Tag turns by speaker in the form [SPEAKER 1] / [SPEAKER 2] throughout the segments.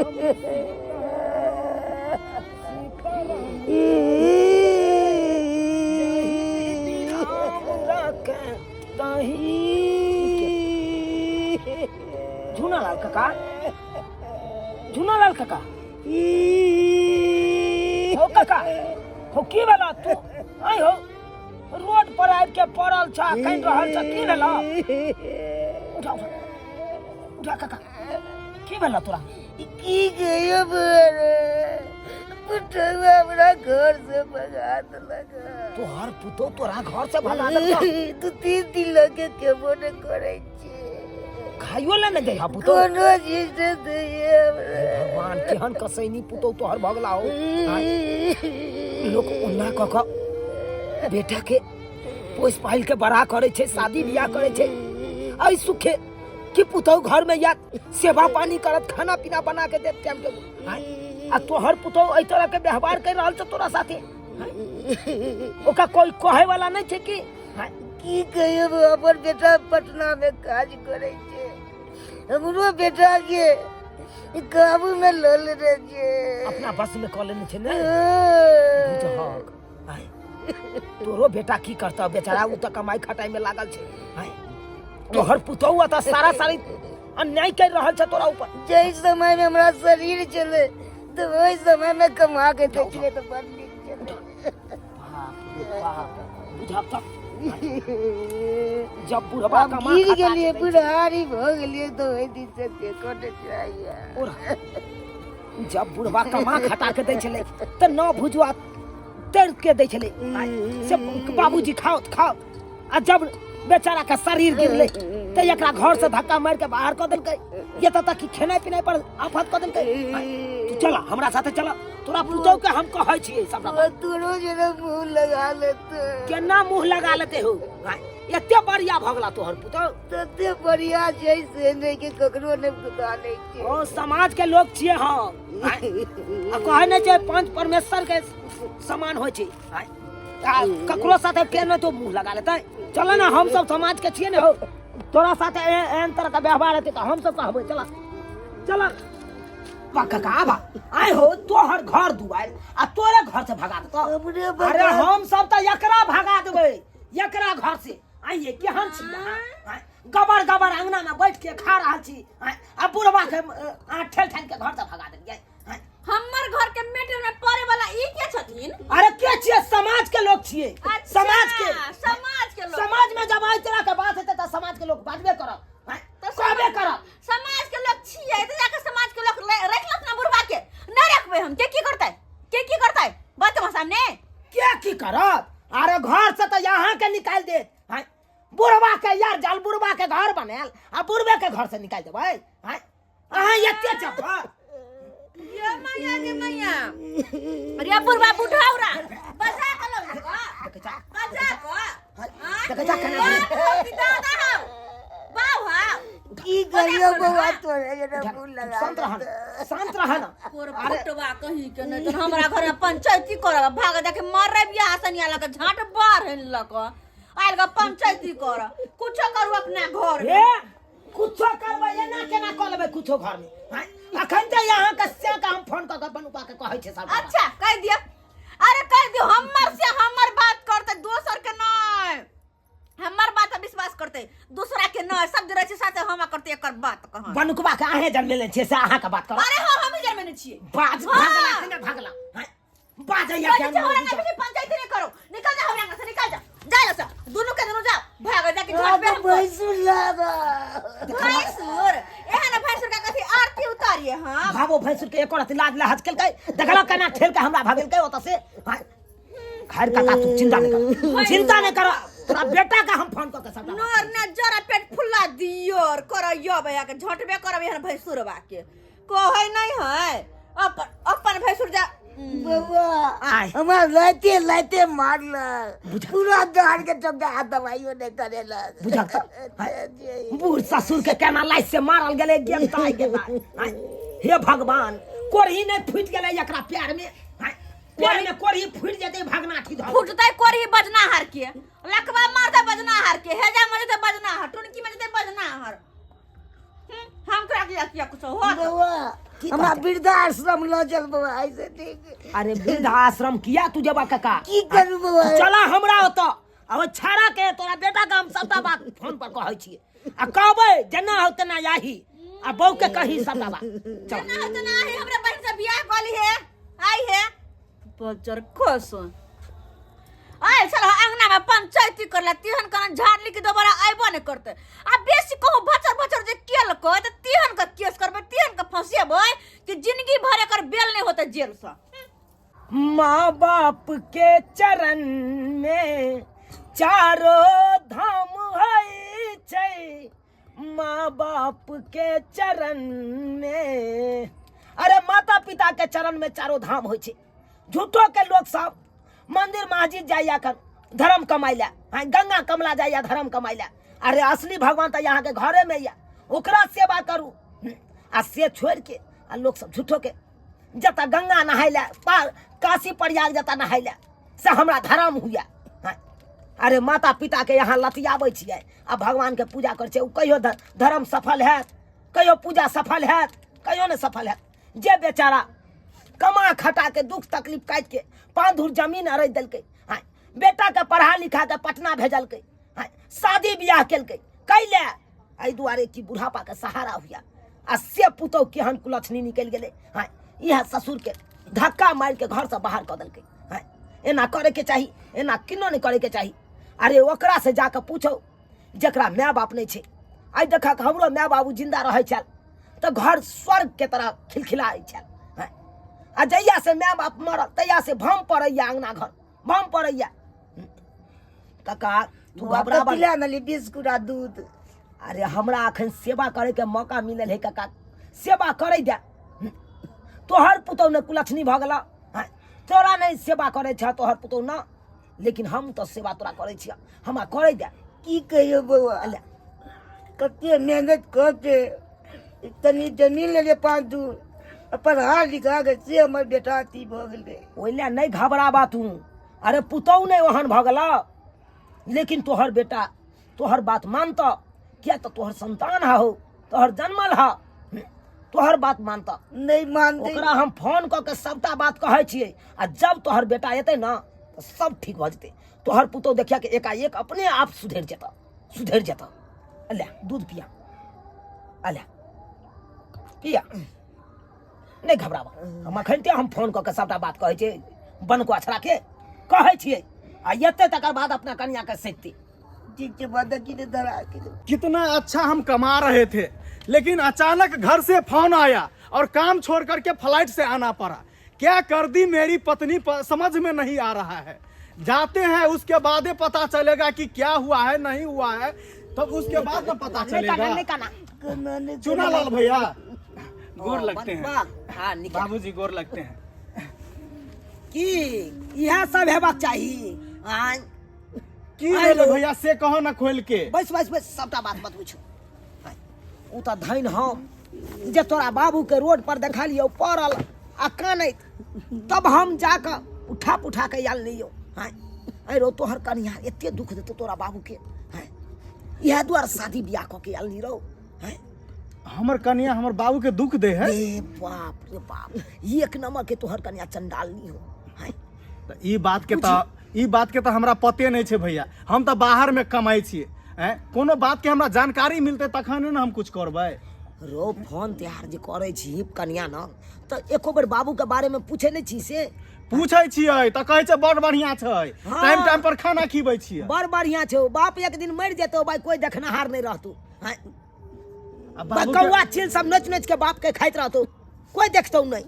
[SPEAKER 1] झूनालाल काका, झूनालाल काका, हो काका, हो की भेला तू? आइ हो रोड पर आबि के पड़ल छ, कानि रहल छ, की भेला? उठा उठा उठा काका, की भेला तोरा?
[SPEAKER 2] की कहियो बरे, पुतौआ हमरा घर से भगा देलक।
[SPEAKER 1] तोहर पुतौ तोरा घर से भगा देलक?
[SPEAKER 2] दू तीन दिन लगे केबो ने करै छै,
[SPEAKER 1] खाइयो ले ने दै पुतौ,
[SPEAKER 2] कोनो चीज ने दैये हमरा।
[SPEAKER 1] भगवान, केहन कसैनी पुतौ तोहर भगला हो। आँय? लोक ओना कऽ कऽ बेटा के पोसि पालि के बड़ा करै छै, शादी बियाह करै छै, एहि सुखे कि पुतहु घर में या सेवा पानी करत, खाना पीना बना के देत टाइम टेबुल। आँय? आ तोहर पुतहु एहि तरह के व्यवहार कर रहल छौ तोरा साथे, आँय? ओकरा कोई कहे वाला नहीं छै कि, आँय?
[SPEAKER 2] की कहियो, हमर बेटा पटना में काज करै छै, हमरो बेटा के काबू में लऽ लेने छै,
[SPEAKER 1] अपना बस में कऽ लेने छै ने। बुझहक, आँय? तोरो बेटा की करता बेचारा, उ तऽ कमाई खटाई में लागल छै। आँय? तोहर पुतहु तऽ सारा सारी अन्याय कर रहल छै तोरा ऊपर।
[SPEAKER 2] जाहि समय में हमरा शरीर चले तऽ ओहि समय में कमा के दै छलै तऽ बड़ नीक छलै।
[SPEAKER 1] बाप रे बाप, बुझहक तऽ जब बुढ़वा
[SPEAKER 2] हम
[SPEAKER 1] कमा
[SPEAKER 2] गिर
[SPEAKER 1] खटा के
[SPEAKER 2] गेलियै,
[SPEAKER 1] दै छै।
[SPEAKER 2] बुढ़ारी भऽ गेलियै तऽ ओहि दिन से देखो ने चाहिए।
[SPEAKER 1] ओरा, जब बुढ़वा कमा खटा के दै छलै तऽ नौ भुजुआ तर के दै छलै से बाबूजी खाओ खाओ, आ जब बेचारा के शरीर गिरलै तऽ एकरा घर से धक्का मारि के बाहर कऽ देलकै, एतऽ तक कि खेनाइ पिनाइ पर आफत कऽ देलकै। तू चल हमरा साथे चल, तोरा पुतहु के हम कहै छियै सबटा बात।
[SPEAKER 2] तोरो जेना मुंह लगा लेते।
[SPEAKER 1] केना मुंह लगा लेते हो? एते बढ़िया भऽ गेला तोहर पुतहु?
[SPEAKER 2] तते बढ़िया छै से नहि कि ककरो नहि बुझा लै छै।
[SPEAKER 1] ओ समाज के लोग छियै हम, आ कहै नहि छै पंच परमेश्वर के समान होइ छै, आ ककरो साथे केना तो मुंह लगा लेतै? चल ना, हम सब समाज के छियै ने हो, तोरा साथे एहन तरह के व्यवहार हेतै तऽ हम सब कहबै। चल चल बा काका, आबा। आइ हो तोहर घर दुआरि आ तोरे घर से भगा देतौ?
[SPEAKER 2] हमरे
[SPEAKER 1] अरे
[SPEAKER 2] भगा।
[SPEAKER 1] हम सब तऽ एकरा भगा देबै एकरा घर से। आइये केहन छी अहाँ, आँय? गबर गबर अंगना में बैठ के खा रहल छी, आँय? आ बुढ़वा के अहाँ ठेल ठेल के घर से भगा देलियै, आँय?
[SPEAKER 3] हमर घर के मेटर में पड़े वाला ई के छथिन?
[SPEAKER 1] अरे के छियै? समाज के लोग छियै।
[SPEAKER 3] अच्छा,
[SPEAKER 1] समाज के,
[SPEAKER 3] समाज के लोग।
[SPEAKER 1] समाज में जब एहि तरह के बात हेतै तऽ समाज के लोग बाजबे करत, आँय?
[SPEAKER 3] तऽ
[SPEAKER 1] कहबे करत।
[SPEAKER 3] समाज के लोग छियै तऽ जाके समाज के लोग रख लत ना बुढ़वा के। नहीं रखबै हम। के की करतै, के की करतै बात तुम्हारे सामने?
[SPEAKER 1] के की करत? अरे घर से तऽ यहाँ के निकालि देत, आँय? बुढ़वा के यार जल बुढ़वा के घर बनायल आ बुढ़वे के घर से निकालि देबै, आँय? अहाँ एते चप्पल
[SPEAKER 3] ये मैया के मैया, अरे बुढ़वा बुढ़ावरा बजा के लोग
[SPEAKER 1] देखै जा,
[SPEAKER 3] बजा को
[SPEAKER 1] देखै जा केना।
[SPEAKER 3] बाप हो कि दादा हो, बाप हो?
[SPEAKER 2] की करियो बौआ, तोरे जेना मुंह लगा
[SPEAKER 1] शांत रह
[SPEAKER 2] लेते।
[SPEAKER 1] शांत रह ना।
[SPEAKER 3] तोर फुटवा कहीं के नहीं, तोर हमरा घर में पंचायती करब, भाग जाके मरे बियाह सनिया लग झाट बार हेन लक आयल ग पंचायती कर। कुछो करू अपना घर में।
[SPEAKER 1] हे, कुछो करबै, एना केना कऽ लेबै कुछो घर में, आँय? अखन तऽ यहाँ के से के हम फोन कऽ के बनुका के कहै छै सब।
[SPEAKER 3] अच्छा कह दिया, अरे कह दियो, हमर से हमर बात करते, दोसर के नहीं। हमर बात पर विश्वास करते, दूसरा के नहीं। सब जे रहै छै साथे हम करते एकर बात कहाँ।
[SPEAKER 1] बनुकवा के अहें जन्मेले छियै से अहाँ के बात करब?
[SPEAKER 3] अरे हाँ, हम ही जन्मेने छियै।
[SPEAKER 1] बाज।
[SPEAKER 3] हाँ।
[SPEAKER 1] भागला कि नहि भागला, आँय? बाजैया
[SPEAKER 3] कहै
[SPEAKER 1] के
[SPEAKER 3] छै हमरा
[SPEAKER 1] हम
[SPEAKER 3] ना पंचायती नहीं करो, निकल जा हमरा से, निकल जा, जा लो से दोनों के दोनों जाओ, भाग जा के
[SPEAKER 2] हाँ,
[SPEAKER 3] झट पे
[SPEAKER 2] तो
[SPEAKER 3] हमको।
[SPEAKER 2] भैंसुर लागा।
[SPEAKER 3] भैंसुर एहन भैंसुर का कथी आरती उतारिए हम?
[SPEAKER 1] भागो। भैंसुर के एको रति लाज लहज केलकै? देखलक केना ठेल के हमरा भगेलकै ओतऽ से, आँय? खैर काका, तू चिंता नहीं कर, चिंता नहीं कर, तोरा बेटा का हम फोन कऽ के सबटा बात
[SPEAKER 3] नोर ने जरा पेट फुला दियो और करैयो भैया के झटबे करब एहन भैंसुरवा के कहै नहीं है अपन अपन भैंसुर जा।
[SPEAKER 2] बौआ।
[SPEAKER 1] आय।
[SPEAKER 2] हमरा लाते लाते मारलक, पूरा दाड़ के चमका, हाथ दवाइयो नहीं करेलक।
[SPEAKER 1] बुझल तऽ बूढ़ ससुर के केना लाइट से मारल गेलै गेम तऽ आइ गेल। आय, हे भगवान, कोरही नहि फूटि गेलै एकरा पैर में? आय, पैर में कोरही फूटि जेतै भगना ठीक धऽ।
[SPEAKER 3] फुटतै कोरही बजनाहर के, लकवा मारतै बजनाहर के, हेजा मजतै बजनाहर, टुनकी मजतै बजनाहर। हम तोरा किया किया कुछ हो
[SPEAKER 2] बौआ।
[SPEAKER 1] की
[SPEAKER 2] हमरा
[SPEAKER 1] कहतै?
[SPEAKER 2] वृद्धाश्रम लऽ चल बौआ ऐसे ठीक।
[SPEAKER 1] अरे वृद्धाश्रम किया तू जेबा काका?
[SPEAKER 2] की करू बौआ?
[SPEAKER 1] चला हमरा ओतऽ, आ ओहि छाड़ा के तोरा बेटा के हम सबटा बात फोन पर कहै छियै आ कहबै जेना हो तेना आही आ बहू के कही सबटा बात। चल।
[SPEAKER 3] ना होते ना ही हमरा बहन से बियाह कली है आई है बजर खुश आयल छल अंगना में पंचायती करला तिहन कन झाड़ली के दोबारा अयबो नहीं करते। आ बेसी कहूँ भचर भचर जे केलकै त तिहन के केस करबै, तिहन के फंसेबै कि जिंदगी भर एकर बेल नहीं होते जेल से।
[SPEAKER 1] माँ बाप के चरण में चारो धाम है छै, माँ बाप के चरण में। अरे माता पिता के चरण में चारो धाम होइ छै। झूठो के लोग सब मंदिर मस्जिद जाइया कर धर्म कमाइ ला, हाँ, गंगा कमला जाइया धर्म कमाइ ला। अरे असली भगवान तऽ यहाँ के घरे में या, ओकरा सेवा करू। आ से छोड़ के आ लोग सब झूठो के जता गंगा नहाय ला, काशी प्रयाग जता नहाय ला, से हमरा धर्म हुआ। हाँ, अरे माता पिता के यहाँ लतियाबै छियै आ भगवान के पूजा करै छियै, ओ कहियो धर्म सफल हैत? कहियो पूजा सफल हैत? कहियो नहि सफल हैत। जे बेचारा कमा खटा के दुख तकलीफ काटि के 5 धूर जमीन अरैज देलकै, हाँ, बेटा के पढ़ा लिखा के पटना भेजलकै, हाँ, शादी बियाह केलकै, कैले एहि दुआरे कि बुढ़ापा के सहारा हुआ, आ से पुतहु केहन कुलक्षणी निकलि गेलै। हाँ, इएह ससुर के धक्का मारि के घर से बाहर कऽ देलकै। हाँ, एना करे के चाही? एना किनो नहि करे के चाही। अरे ओकरा से जाके पूछो जकरा माय बाप नहि छै। आइ देखक हमरो माय बाबू जिंदा रहै छल तऽ घर स्वर्ग के तरह खिलखिलाइ छल। हाँ, आ जहिया से माय बाप मरल तहिया से भम पड़ैया अंगना घर, भम पड़ैया। काका तू
[SPEAKER 2] बौआ,
[SPEAKER 1] घबराबा
[SPEAKER 2] कथी लए आनली बिस्कुट आ दूध?
[SPEAKER 1] अरे हमरा अखन सेवा करे के मौका मिलल है काका, सेवा करे दे। तोहर पुतहु ने कुलक्षणी भऽ गेल, हाँ, तोरा नहि सेवा करे छ तोहर पुतहु न, लेकिन हम तऽ सेवा तोरा करै छियै, हमरा करे दे।
[SPEAKER 2] की कहियौ बौआ,
[SPEAKER 1] अले।
[SPEAKER 2] कते मेहनत कऽ के तनी जमीन लेलियै 5 धूर, पढ़ा लिखा के से हमर बेटा अथी भऽ गेलै।
[SPEAKER 1] ओहि लए नहि घबराबा तू। अरे पुतहु नहि ओहन भऽ गेलौ, लेकिन तोहर बेटा तोहर बात मानतऽ, किया तऽ तोहर संतान हौ, तोहर जन्मल हौ, तोहर बात मानतऽ।
[SPEAKER 2] नहि मानतै।
[SPEAKER 1] ओकरा हम फोन कऽ के सबटा बात कहै छियै, आ जब तोहर बेटा एतै ने तऽ सब ठीक भऽ जेतै। तोहर पुतहु देखिया के एकाएक अपने आप सुधरि जेतऽ, सुधरि जेतऽ। अले दूध पिया, अले पिया, नहि घबराबऽ। हम अखन हम फोन कऽ के सबटा बात कहै छियै, बनको अछड़ा के कहै छियै, आ एतै तकर बाद अपना कनिया के सैतै।
[SPEAKER 2] ठीक छै, बदकी ने धरा के।
[SPEAKER 4] कितना अच्छा हम कमा रहे थे, लेकिन अचानक घर से फोन आया और काम छोड़ करके फ्लाइट से आना पड़ा। क्या कर दी मेरी पत्नी, समझ में नहीं आ रहा है। जाते हैं उसके बादे पता चलेगा कि क्या हुआ है नहीं हुआ है, तब उसके बाद न पता
[SPEAKER 1] नहीं काना,
[SPEAKER 4] चलेगा।
[SPEAKER 1] नहीं काना।
[SPEAKER 4] चुनालाल भैया गोर लगते हैं।
[SPEAKER 1] हाँ, निकल।
[SPEAKER 4] बाबूजी गोर लगते हैं।
[SPEAKER 1] की इएह सब हेबाक चाही। आँय।
[SPEAKER 4] की
[SPEAKER 1] आइ
[SPEAKER 4] भेलै
[SPEAKER 1] रो।
[SPEAKER 4] भैया से कहो ना खोल के।
[SPEAKER 1] बस बस बस सबटा बात बतबै छौ। आँय, ओ तऽ धनि हम जे तोरा बाबू के रोड पर देखलियौ पड़ल आ कानैत, तब हम जाकऽ उठा पुठा के आयल लियौ। आँय, आँय रौ, तोहर कनिया एते दुख देतौ तोरा बाबू के। आँय, इएह दुआरे शादी बियाह कऽ के आयल नी रौ। आँय,
[SPEAKER 4] हमर कनिया हमर बाबू के दुख दे है।
[SPEAKER 1] ए बाप रे बाप, एक नंबर के तोहर कनिया चंडालनी हो। आँय,
[SPEAKER 4] तऽ ई बात के तऽ हमरा पते नहि छै भैया, हम तऽ बाहर में कमाइ छियै। आँय, कोनो बात के हमरा जानकारी मिलतै तखन ने हम कुछ करबै।
[SPEAKER 1] रो फोन त्यार जे करै छी कनिया न, तऽ एको बेर बाबू के बारे में पूछे नहि छी से?
[SPEAKER 4] पूछै छियै तऽ कहै छै बड़ बढ़िया छै,
[SPEAKER 1] हाँ।
[SPEAKER 4] टाइम टाइम पर खाना खिबै छियै।
[SPEAKER 1] बड़ बढ़िया छै, बाप एक दिन मरि जेतौ भाई, कोई देखनहार नहि रहतौ। आँय,
[SPEAKER 4] आ बाबू के-
[SPEAKER 1] कौआ चील सब नोच नोच के बाप के खाइत रहतौ, कोई देखतौ नहि।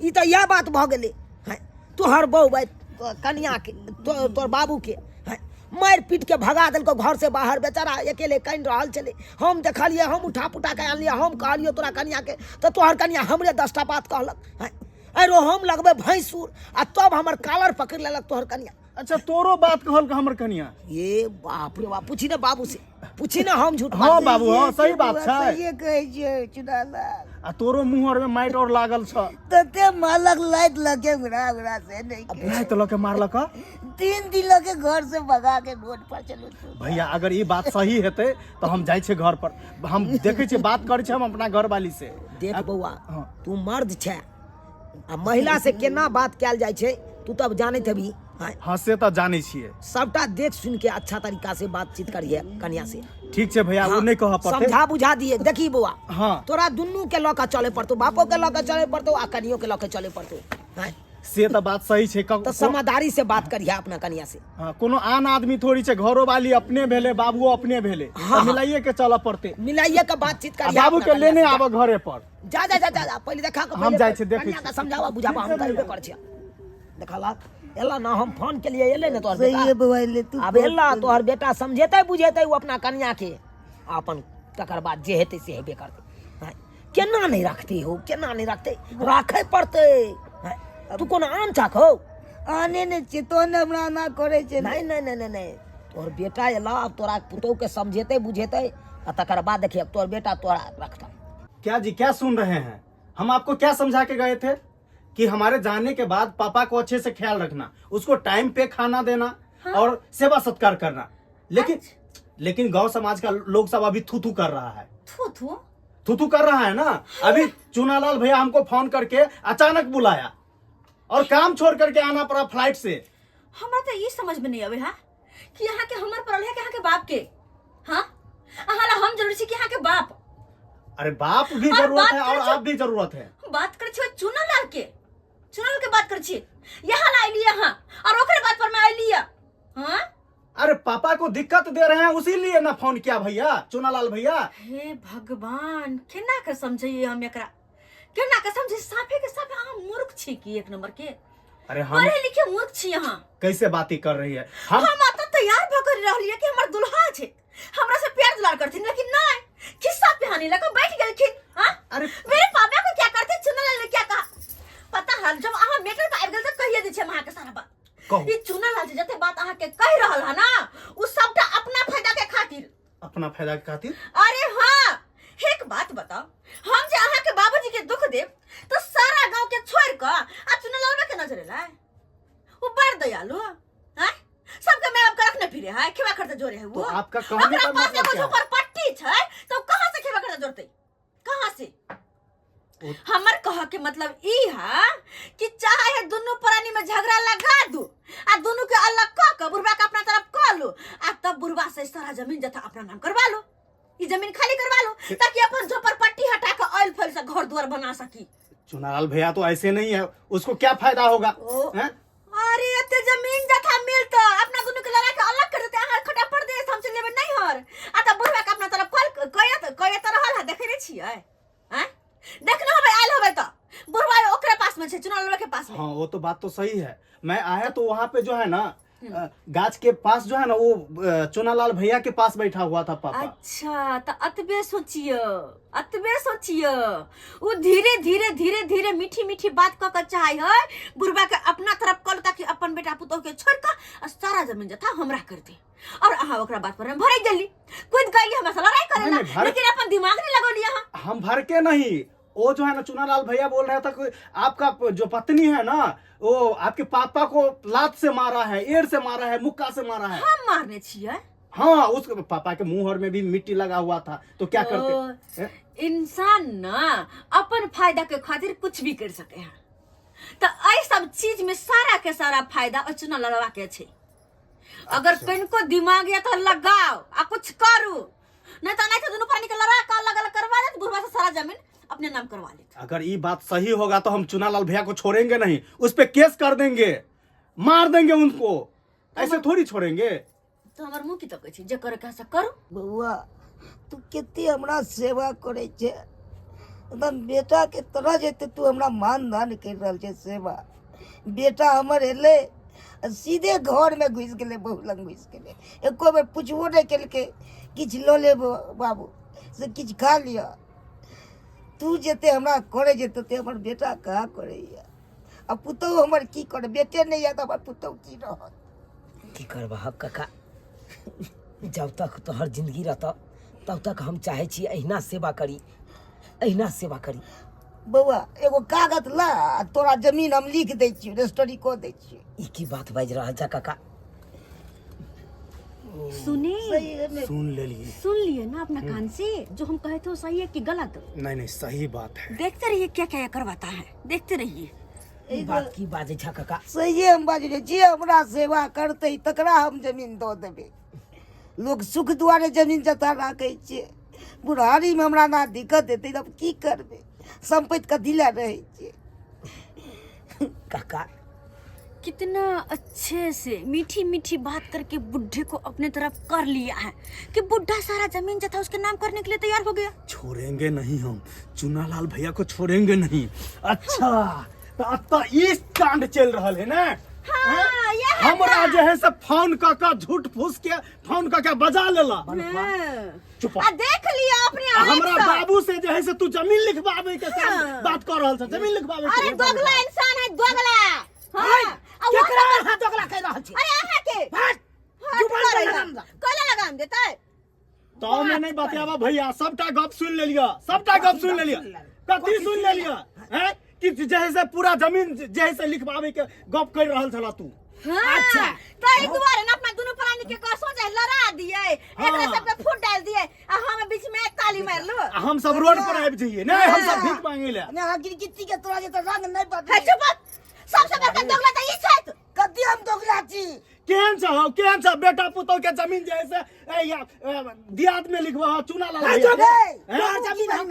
[SPEAKER 1] ई तऽ इएह बात भऽ गेलै। आँय, तोहर बहू भाई कनिया के तोहर बाबू के आँय, मारि पीट के भगा देलकौ घर से बाहर। बेचारा अकेले कानि रहल छलै, हम देखलियै, हम उठा पुटा के आनलियै, हम कहलियै तोरा कनिया के, तऽ तोहर कनिया हमरे 10टा बात कहलक। आँय, आँय रो, हम लगबै भैंसुर आ तब हमर कालर पकड़ि लेलक तोहर कनिया।
[SPEAKER 4] अच्छा तोरो बात कहल हमर कनिया।
[SPEAKER 1] ये बाप रे बाप, पूछी ना बाबू से, पूछी ना, हम झूठ
[SPEAKER 4] हाँ
[SPEAKER 1] बात
[SPEAKER 4] बाबू, हाँ सही बात छै।
[SPEAKER 2] सहिए कहै छियै चुनालाल।
[SPEAKER 4] आ तोरो मुंह और में माइट और लागल छ।
[SPEAKER 2] तते मालक लाइट लगे उड़ा उड़ा से नहीं के।
[SPEAKER 4] लाइट लके मारलक?
[SPEAKER 2] 3 दिन लगे घर से भगा के रोड पर चलू तू।
[SPEAKER 4] भैया अगर ई बात सही हेतै तो हम जाइ छियै घर पर, हम देखै छियै, बात करै छियै हम अपना घर वाली से।
[SPEAKER 1] देख बौआ,
[SPEAKER 4] हाँ।
[SPEAKER 1] तू मर्द छै आ महिला से केना बात कयल जाइ छै तू तब जानैत हेबही। हाँ।
[SPEAKER 4] हाँ से तऽ जानै छियै।
[SPEAKER 1] सबटा देख सुन के अच्छा तरीका से बातचीत करिहे कन्या से।
[SPEAKER 4] ठीक छै भैया, ओ
[SPEAKER 1] हाँ,
[SPEAKER 4] नहि कहऽ पड़तै,
[SPEAKER 1] समझा बुझा दिए। देखी बौआ,
[SPEAKER 4] हाँ।
[SPEAKER 1] तोरा दुनू के लऽ के चले पड़तौ, बापो के लऽ के चले पड़तौ आ कनियो के लऽ के चले पड़तौ। हाँ।
[SPEAKER 4] से तऽ बात सही छै।
[SPEAKER 1] तऽ समझदारी से बात करिहे अपना कन्या से।
[SPEAKER 4] हाँ, कोनो आन आदमी थोड़ी छै, घरो वाली अपने भेलै, बाबुओ अपने भेलै,
[SPEAKER 1] हाँ,
[SPEAKER 4] तऽ मिलाइए के चलऽ पड़तै।
[SPEAKER 1] मिलाइए के बातचीत
[SPEAKER 4] आ
[SPEAKER 1] करिहे
[SPEAKER 4] बाबू
[SPEAKER 1] अपना
[SPEAKER 4] के
[SPEAKER 1] कन्या
[SPEAKER 4] लेने
[SPEAKER 1] से।
[SPEAKER 4] आबऽ घरे पर।
[SPEAKER 1] जा जा जा जा जा, पहिले देखा के
[SPEAKER 4] हम
[SPEAKER 1] पहिले
[SPEAKER 4] जाइ छी, देखै
[SPEAKER 1] कन्या
[SPEAKER 4] छी।
[SPEAKER 1] के समझावा बुझावा, हम करबे करै छियै। देखला एला ना, हम फोन के लिए एले ने तोहर
[SPEAKER 2] सही
[SPEAKER 1] बेटा
[SPEAKER 2] है बौआ, एले तू।
[SPEAKER 1] आब एला तोहर बेटा समझेतै बुझेतै ओ अपना कन्या के आ अपन, तकर बाद जे हेतै से हेबे करतै। हँ, केना नहि रखतै हो, केना नहि रखतै, राखै पड़तै। हँ, तू कोनो आन चाक हो?
[SPEAKER 2] आने नहि छियै तहन हमरा एना करै छै।
[SPEAKER 1] नहि नहि नहि नहि नहि, तोहर बेटा एला, आब तोरा पुतोह के समझेतै बुझेतै आ तकर बाद देखिए तोहर बेटा तोरा रखतै।
[SPEAKER 4] क्या जी, क्या सुन रहे हैं? हम आपको क्या समझा के गए थे कि हमारे जाने के बाद पापा को अच्छे से ख्याल रखना, उसको टाइम पे खाना देना। हाँ? और सेवा सत्कार करना। लेकिन लेकिन गांव समाज का लोग सब अभी थू थू कर रहा है।
[SPEAKER 3] थू थू
[SPEAKER 4] थू थू कर रहा है ना। अभी चुनालाल भैया हमको फोन करके अचानक बुलाया और काम छोड़ करके आना पड़ा फ्लाइट से।
[SPEAKER 3] हमरा तो ये समझ में नहीं आवे हा कि यहाँ के हमर पड़ल है कि यहाँ के बाप के। हाँ, अहाँ ला हम जरूरी छी कि यहाँ के बाप?
[SPEAKER 4] अरे बाप भी
[SPEAKER 3] और
[SPEAKER 4] जरूरत
[SPEAKER 3] बात
[SPEAKER 4] है और
[SPEAKER 3] करै
[SPEAKER 4] आप भी जरूरत है।
[SPEAKER 3] बात करै छी चुनालाल के, चुनालाल के बात करै छी, यहाँ ला अइली अहाँ और ओकरे बात पर में अइली। हाँ,
[SPEAKER 4] अरे पापा को दिक्कत दे रहे हैं उसी लिए ना फोन किया भैया, चुनालाल भैया।
[SPEAKER 3] हे भगवान, केना के समझिए हम एकरा, केना के समझिए? साफे के साफे अहाँ मूर्ख छी की एक नंबर के?
[SPEAKER 4] अरे हम
[SPEAKER 3] पढ़े लिखे मूर्ख छी अहाँ।
[SPEAKER 4] कैसे बातें कर रही है? हम
[SPEAKER 3] हम तो तैयार भऽ कर रहलियै कि हमर दुल्हा छै, हमरा से प्यार दुलार करथिन, लेकिन नहीं, खिस्सा पिहानी लगा बैठ गेलखिन। हाँ,
[SPEAKER 4] अरे
[SPEAKER 3] मेरे पापा को क्या करते, चुनालाल ने क्या कहा पता है? जब अहाँ मेटर पर आबि गेल तऽ कहिए दै छी हम अहाँके सारा बात।
[SPEAKER 4] कहू।
[SPEAKER 3] ई चुनालाल जी जते बात अहाँके कहि रहल है ना, उ सबटा अपना फायदा के खातिर।
[SPEAKER 4] अपना फायदा के खातिर?
[SPEAKER 3] अरे हाँ, एक बात बताओ, हम जे अहाँ के बाबूजी के दुख देब तो सारा गांव के छोड़ के आ चुनालाल के नजर एलै? वो बड़ दयालु हैं, सबके मैं बाप के रखने फिरे है, खेबा खर्चा जोरे है वो।
[SPEAKER 4] तो आपका कहने
[SPEAKER 3] ओकरा
[SPEAKER 4] का
[SPEAKER 3] पास
[SPEAKER 4] मतलब
[SPEAKER 3] एगो
[SPEAKER 4] क्या है?
[SPEAKER 3] झोपड़पट्टी छै तो कहाँ से खेबा खर्चा जोड़तै, कहाँ से? हमर कह के मतलब ई है कि चाहे है दुनू प्राणी में झगड़ा लगा दू आ दुनू के अलग क के बुढ़वा के अपना तरफ क लो आ तब बुढ़वा से सारा जमीन जथा अपना नाम करवा लो, ई जमीन खाली करवा लो ताकि अपन झोपड़पट्टी हटा के ऑयल फॉयल से घर द्वार बना सकी।
[SPEAKER 4] चुनालाल भैया तो ऐसे नहीं है, उसको क्या फायदा होगा?
[SPEAKER 3] ओ।
[SPEAKER 4] हैं?
[SPEAKER 3] अरे एते जमीन जथा मिलता अपना दुनू के लड़ा के अलग कर देते, अहाँ खटा परदेश हम चल जेबै नैहर आ तब बुढ़वा के अपना तरफ कल कयत कयत रहल है। देखै नहि छियै? हैं, देखने होबै, आयल होबै तऽ बुढ़वा ओकरे पास में छै, चुनाव के पास में।
[SPEAKER 4] हाँ वो तो बात तो सही है। मैं आया तो वहाँ पे जो है ना गाछ के पास जो है ना वो चुनालाल भैया के पास बैठा हुआ था पापा।
[SPEAKER 3] अच्छा तऽ अतबे सोचियो, अतबे सोचियो, उ धीरे धीरे धीरे धीरे मीठी मीठी बात कऽ के चाहे है बुढ़वा के अपना तरफ कऽ लू ताकि अपन बेटा पुतोह के छोड़ कऽ आ सारा जमीन जथा हमरा कर दे, और अहाँ ओकरा बात पर भरक गेली, कूद गईली हमरा से लड़ाई करे
[SPEAKER 4] नहीं,
[SPEAKER 3] ला,
[SPEAKER 4] नहीं, भर-
[SPEAKER 3] लेकिन अपन दिमाग नहीं लगौली अहाँ।
[SPEAKER 4] हम भर के नहीं, वो जो है ना चुनालाल भैया बोल रहा था कि आपका जो पत्नी है ना वो आपके पापा को लात से मारा है, एड़ से मारा है, मुक्का से मारा है।
[SPEAKER 3] हम मारने छियै?
[SPEAKER 4] हाँ, उस पापा के मुंह और में भी मिट्टी लगा हुआ था तो क्या करते?
[SPEAKER 3] ओ,
[SPEAKER 4] हैं?
[SPEAKER 3] इंसान ना अपन फायदा के खातिर कुछ भी कर सके है, तो एहि सब चीज में सारा के सारा फायदा ओ चुना लड़वा के छै। अगर कनिको दिमाग या तो लगाओ आ कुछ करू, नहीं तो नहीं तो दुनू प्राणी के लड़ा के अलग अलग करवा देत, बुढ़वा से सारा जमीन अपने नाम करवा लेत।
[SPEAKER 4] अगर ये बात सही होगा तो हम चुनालाल भैया को छोड़ेंगे नहीं, उस पे केस कर देंगे, मार देंगे उनको, ऐसे थोड़ी छोड़ेंगे।
[SPEAKER 3] तो हमर मुँह की तकै छी, जे करे के से करू।
[SPEAKER 2] बौआ तू कते हमरा सेवा करै छै, एकदम बेटा के तरह जेते तू हमरा मान दान कर रहल छै सेवा। बेटा हमर एलै आ सीधे घरमे घुसि गेलै, बहु लग घुसि गेलै, एको बेर पुछबो नहि केलकै किछु लऽ लेब बाबू से किछु खा लिअ। तू जते हमरा करै छै तते हमर बेटा कहाँ करैए? आ पुतहु हमर की करे? बेटे नहि यऽ तऽ हमर पुतहु की रहत?
[SPEAKER 1] की करबह काका, जब तक तोहर जिंदगी रहतऽ तब तक हम चाहै छी अहिना सेवा करी, अहिना सेवा करी।
[SPEAKER 2] बौआ एगो कागज ला आ तोरा जमीन हम लिख दै छियौ, रजिस्ट्री कऽ दै छियौ।
[SPEAKER 1] ई की बात बाजि रहल छह काका?
[SPEAKER 3] सुने
[SPEAKER 2] सही है ने?
[SPEAKER 4] सुन लेलिए।
[SPEAKER 3] सुन लिए ना अपना कान से, जो हम कहे थे वो सही है कि गलत?
[SPEAKER 4] नहीं नहीं, सही बात है।
[SPEAKER 3] देखते रहिए क्या क्या करवाता है, देखते रहिए।
[SPEAKER 1] ई बात की बाजै छह काका?
[SPEAKER 2] सहिए हम बाजलियै, जे हमरा सेवा करतै तकरा हम जमीन दऽ देबै। लोक सुख दुआरे जमीन जथा राखै छै, बुढ़ारीमे हमरा ना दिक्कत हेतै तब की करबै? सम्पति कथी लए रहै छै?
[SPEAKER 1] काका
[SPEAKER 3] कितना अच्छे से मीठी मीठी बात करके बुढ़े को अपने तरफ कर लिया है कि बुढ़ा सारा जमीन जथा उसके नाम करने के लिए तैयार हो गया।
[SPEAKER 4] छोड़ेंगे नहीं हम, चुनालाल भैया को छोड़ेंगे नहीं। अच्छा तो अतः ई कांड चल रहा है ना?
[SPEAKER 3] हाँ, यह
[SPEAKER 4] हमरा जे है से फोन क के झूठ फूस के फोन क के बजा लेला।
[SPEAKER 3] हाँ।
[SPEAKER 4] चुप।
[SPEAKER 3] आ देख लिया अपने
[SPEAKER 4] आ
[SPEAKER 3] आँख
[SPEAKER 4] हमरा
[SPEAKER 3] से।
[SPEAKER 4] बाबू से जे है से तू जमीन लिखवावे के काम
[SPEAKER 3] हाँ।
[SPEAKER 4] बात कर रहल छ, जमीन लिखवावे के।
[SPEAKER 3] अरे दोगला इंसान है दोगला। हाँ। आ वो
[SPEAKER 1] केकरा अहाँ दोगला कहि रहल छी?
[SPEAKER 3] अरे अहाँ के
[SPEAKER 1] हट,
[SPEAKER 3] हट
[SPEAKER 1] जुबान
[SPEAKER 3] करे
[SPEAKER 1] पर
[SPEAKER 3] ला।
[SPEAKER 1] लगाम दा।
[SPEAKER 3] कैला लगाम देतै?
[SPEAKER 4] तो मैं नहीं बतियावा भैया, सबटा गप सुन लेलियो, सबटा गप सुन लेलियो। कथी सुन लेलियो हैं कि जे है से पूरा जमीन जे है से लिखवावे के गप कर रहल छला तू?
[SPEAKER 3] हाँ,
[SPEAKER 1] अच्छा।
[SPEAKER 3] तो एहि दुआरे ने अपना दुनू प्राणी के कसो जे लड़ा दिए, एकरा सबके फूट डाल दिए आ हम बीच में ताली मारलु।
[SPEAKER 4] आ हम सब रोड पर आबि जइए नहीं, हम सब भीख मांगे ले।
[SPEAKER 2] ने अहाँ गिरगिट्टी के तोरा जे तऽ रंग नहीं
[SPEAKER 3] हे
[SPEAKER 2] बदले।
[SPEAKER 3] चुप, सबसे बड़का दोगला तऽ ई छथि।
[SPEAKER 2] कथी हम दोगला छी?
[SPEAKER 4] केहन छ हौ, केहन छ बेटा पुतौ के जमीन जे है से ए या दियाद में लिखवा चुना लाल
[SPEAKER 1] है
[SPEAKER 4] भैया।
[SPEAKER 1] चुप।
[SPEAKER 2] हे,
[SPEAKER 4] हैं?
[SPEAKER 1] तोहर जमीन हम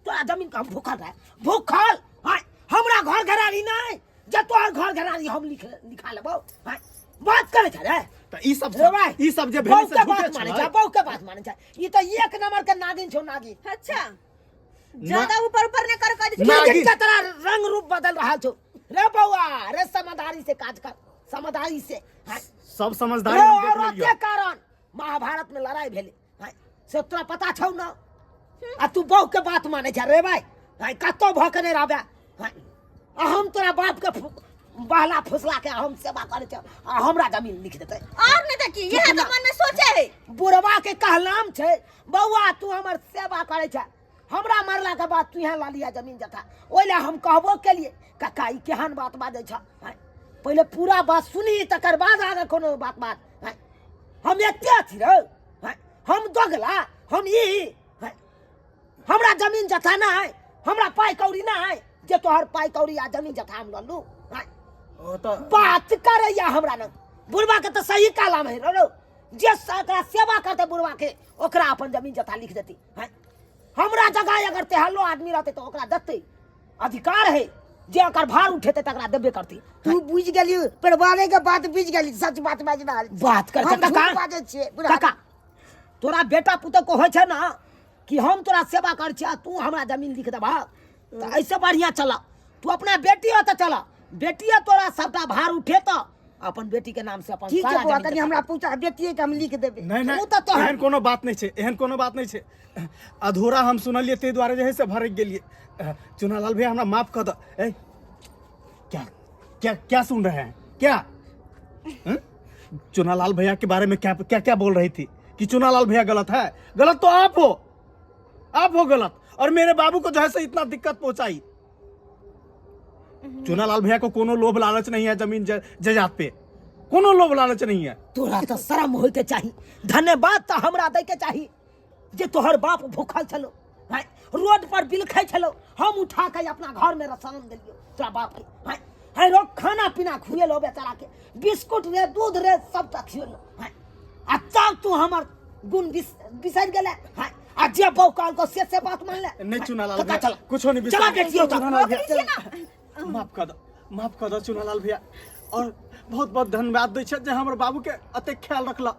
[SPEAKER 1] तोरा जमीन के हम भूखल रहे, भूखल। हाँ, हमरा घर घरारी नहीं जे तोहर घर घरारी हम लिख लिखा लेबौ। हाँ, बात करे छ रे।
[SPEAKER 4] त ई सब
[SPEAKER 1] रे भाई,
[SPEAKER 4] ई सब जे भेल
[SPEAKER 1] बहू
[SPEAKER 4] से
[SPEAKER 1] के
[SPEAKER 4] झूठे
[SPEAKER 1] बात माने
[SPEAKER 4] छलै।
[SPEAKER 1] छै, बहू के बात माने छै। ई त एक नंबर के नागिन छौ, नागिन।
[SPEAKER 3] अच्छा, ज्यादा ऊपर ऊपर ने कर कर
[SPEAKER 4] नागिन।
[SPEAKER 1] नागिन के तरह रंग रूप बदल रहा छौ रे बौआ। रे समझदारी से काज कर, समझदारी से। हाँ।
[SPEAKER 4] सब समझदारी
[SPEAKER 1] रे
[SPEAKER 4] हम देख
[SPEAKER 1] औरत
[SPEAKER 4] लेलियौ।
[SPEAKER 1] के कारण महाभारत में लड़ाई भेलै। हाँ, से तोरा पता छौ ना? आ तू बहू के बात माने छ रे भाई। हाँ, कतौ भऽ के नहि रहबे। हाँ, आ हम तोरा बाप के बहला फुसला के हम सेवा करे छ आ हमरा जमीन लिख देतै।
[SPEAKER 3] और नहीं तो की, यह तो मन में सोचे है।
[SPEAKER 1] बुढ़वा के कहलाम छै बौआ तू हमर सेवा करे छ, हमरा मरला के बाद तू यहाँ ला लिया जमीन जथा। ओहि लए हम कहबो केलिए काका ई केहन बात बाजै छ। हाँ, पहिले पूरा बात सुनी तकर बाद आगे कोनो बात बात। हाँ, हम एते अथी रौ। हाँ, हम दोगला, हम ई। हाँ, हमरा जमीन जथा ना है, हमरा पाई कौड़ी ना है जे तोहर पाई कौड़ी आ जमीन जथा हम लल्लू। हाँ,
[SPEAKER 4] ओ त
[SPEAKER 1] बात करैया हमरा न बुढ़वा के तो सही कहलाम है रौ, जे एकरा सेवा करते बुढ़वा के ओकरा अपन जमीन जथा लिख देती। हाँ, हमरा जगह अगर तेहलो आदमी रहते तो ओकरा देते, अधिकार है जे ओकर भार उठेते तकरा देबे करती।
[SPEAKER 2] तू बुझि गेली परिवारे के बात बुझि गेली, सच बात बाजि रहल छी।
[SPEAKER 1] बात कर
[SPEAKER 2] हम
[SPEAKER 1] काका।
[SPEAKER 2] झूठ बाजै छियै, बुढ़ा।
[SPEAKER 1] काका तोरा बेटा पुतोह को होइ छै ना कि हम तोरा सेवा कर छियै आ तू हमरा जमीन लिख देबह, तऽ ऐसे बढ़िया चल तू अपना बेटी हो तऽ चल, बेटिए तोरा सबटा भार उठेतऽ अपन बेटी के नाम से अपन
[SPEAKER 2] ठीक छै
[SPEAKER 1] सारा
[SPEAKER 2] बौआ,
[SPEAKER 1] जमीन
[SPEAKER 2] कनि
[SPEAKER 1] जथा।
[SPEAKER 2] हमरा पूछा बेटिए के हम लिख देबै।
[SPEAKER 4] नहीं नहीं,
[SPEAKER 1] ओ तऽ तोहर-
[SPEAKER 4] एहन कोनो बात नहीं छै, एहन कोनो बात नहीं छै। अधूरा हम सुनलियै ताहि दुआरे जे है से भरक गेलियै। चुनालाल भैया हमरा माफ कऽ दऽ। ए क्या क्या क्या सुन रहे हैं क्या? हम्म? चुनालाल भैया के बारे में क्या क्या क्या बोल रही थी कि चुनालाल भैया गलत है? गलत तो आप हो, आप हो गलत, और मेरे बाबू को जो है से इतना दिक्कत पहुंचाई। चुनालाल भैया को कोनो लोभ लालच नहीं है जमीन जायदाद पे, कोनो लोभ लालच नहीं है।
[SPEAKER 1] तोरा तो शर्म होय के चाही, धन्यवाद तो हमरा दै के चाही जे तोहर बाप भूखल छलो, हैं, रोड पर बिलखै छलो, हम उठा के अपना घर में रसन देलियो तोरा बाप के। हैं, हैं, रो खाना पीना खुएलो बेचारा के, बिस्कुट रे दूध रे सबटा खिएलो। हैं, आ तब तू हमर गुण बिसरि गेले। हैं, आ जे बहू कहलको से बात मान ले।
[SPEAKER 4] नहीं चुनालाल
[SPEAKER 1] काका,
[SPEAKER 4] भैया,
[SPEAKER 1] चला।
[SPEAKER 4] कुछो नहीं
[SPEAKER 1] चला
[SPEAKER 4] बिसर।
[SPEAKER 1] बेटियो तक।
[SPEAKER 4] चुनालाल भैया, माफ कर दो, माफ कर दो चुनालाल भैया, और बहुत बहुत धन्यवाद दै छै जे हमर बाबू के अतेक ख्याल रखला।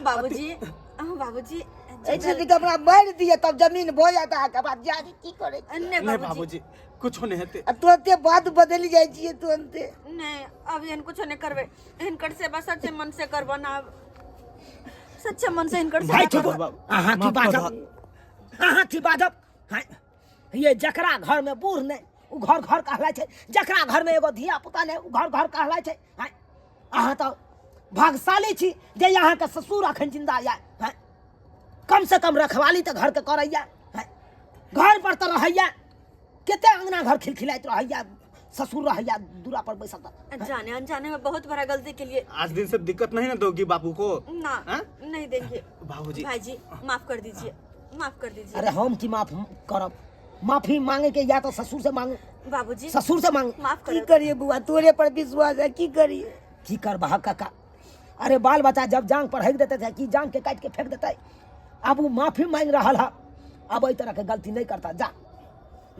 [SPEAKER 3] बाबूजी, बाबूजी,
[SPEAKER 2] ऐसे नीक हमरा मारि दिअ तब जमीन भऽ जायत अहाँके बाद जाके की करै छी?
[SPEAKER 3] नहीं
[SPEAKER 4] नहीं
[SPEAKER 3] बाबूजी,
[SPEAKER 4] बाबूजी, कुछो नहीं हेतै।
[SPEAKER 2] आ तुरन्ते बात बदलि जाइ छियै तुरन्ते।
[SPEAKER 3] नहीं अब एहन कुछो नहीं करबै, हिनकर सेवा सच्चे मन से करबो ना, अब सच्चे मन से हिनकर
[SPEAKER 1] भाई
[SPEAKER 3] सेवा
[SPEAKER 1] चुप,
[SPEAKER 3] करबो।
[SPEAKER 4] बाबू,
[SPEAKER 1] अहाँ की
[SPEAKER 4] माफ कर
[SPEAKER 1] बाजब, अहाँ की बाजब? हाँ, ये जकरा घर में बूढ़ नहीं उ घर घर कहलाय छै, जकरा घर में एगो धिया पुता नहीं उ घर घर कहलाय छै। हाँ, अहाँ तो भाग्यशाली छी जे अहाँके ससुर अखन जिंदा यऽ हैं? कम से कम रखवाली तऽ घरके करैया हैं? घर पर तऽ रहैया कते अंगना घर खिलखिलाइत रहैया ससुर रहैया दूरा पर बैसल तऽ
[SPEAKER 3] जाने अनजाने में बहुत बड़ा गलती के लिए
[SPEAKER 4] आज दिन से दिक्कत नहीं ना दोगी बाबू को
[SPEAKER 3] ना
[SPEAKER 4] हाँ?
[SPEAKER 3] नहीं देंगे
[SPEAKER 4] बाबूजी
[SPEAKER 3] भाई जी माफ कर दीजिए माफ कर दीजिए
[SPEAKER 1] अरे हम की माफ करब माफी मांगे के या तो ससुर से मांगू
[SPEAKER 3] बाबूजी
[SPEAKER 1] ससुर से मांगू
[SPEAKER 3] माफ
[SPEAKER 2] की
[SPEAKER 3] कर
[SPEAKER 2] करिए बुआ तोरे पर विश्वास है की करिए
[SPEAKER 1] की करबह काका अरे बाल बच्चा जब जांग पर हक देते थे कि जांग के काट के फेंक देते अब वो माफी मांग रहा है अब एहि तरह के गलती नहीं करता जा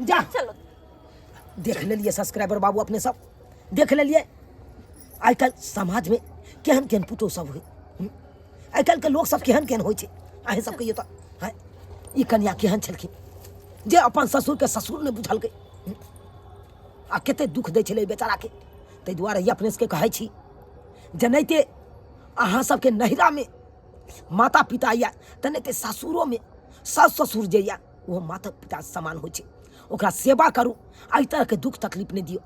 [SPEAKER 1] जा
[SPEAKER 3] चलो
[SPEAKER 1] देख लेलिए सब्सक्राइबर बाबू अपने सब देख लेलिए आइ काल्हि समाजमे केहन केहन पुतोह सब होइ आइ काल्हिके लोक सब केहन केहन होइ छै अहीं सब कहियौ तऽ हँ ई कनिया केहन छलखिन जे अपन ससुरके ससुर नहि बुझलकै आ कते दुख दै छलै बेचाराके ताहि दुआरे ई अपने सबके कहै छी जेनाहिते अहाँ सबके नैहरामे माता पिता यऽ तेनाहिते सासुरोमे सास ससुर जे यऽ ओहो माता पिता समान होइ छै ओकरा सेवा करू एहि तरहके दुख तकलीफ नहि दियौ।